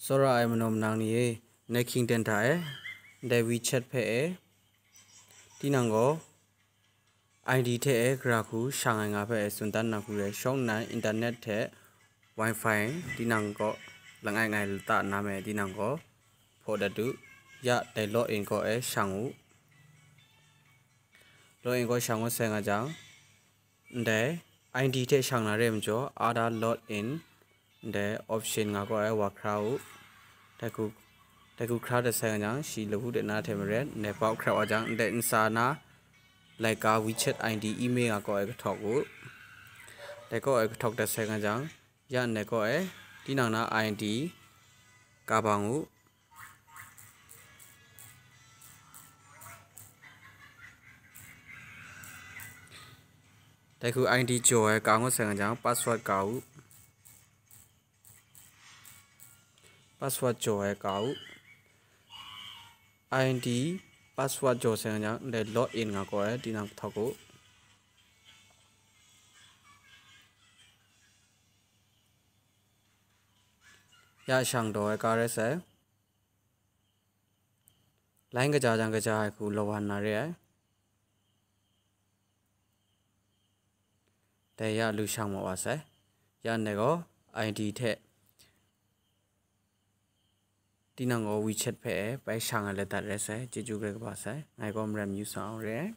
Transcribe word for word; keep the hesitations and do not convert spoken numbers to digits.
Tsawra ai manaw manang ni e, ndai Khingten hta e, ndai WeChat hpe e, tinang gaw I D hte e gara hku shang ai nga hpe e tsun dan na hku re, shawng nnan internet hte Wi-Fi tinang gaw langai ngai lata na me tinang gaw hpaw dat u. Ya, dai log in kaw e shang u. Log in kaw shang ngut sai nga jang, ndai I D hte shang na re majaw, Aadhaar log in ndai option nga kaw e wa hkra u. Dai hku, dai hku hkra dat sai nga jang, shi lahpu de na hte maren, ndai pau hkra wa jang, ndai ntsa na laika WeChat I D email nga kaw e kahtawk u. Dai kaw e kahtawk dat sai nga jang, ya ndai kaw e tinang na I D ka bang u. Dai hku I D jaw ai ka ngut sai nga jang, password ka u. Password jaw ai ka u. I D password jaw sai nga jang, ndai log in nga kaw e tinang kahtawk u. Ya shang daw ai ka rai sai. Line kaja jang kaja ai hku lawan na re ai. Dai ya lu shang ma wa sai. Ya ndai gaw I D hte tinang gaw WeChat hpe e bai shang ai ladat rai sai. Chyeju grai kaba sai. Ngai gaw Maram Yu Sa Aung re ai.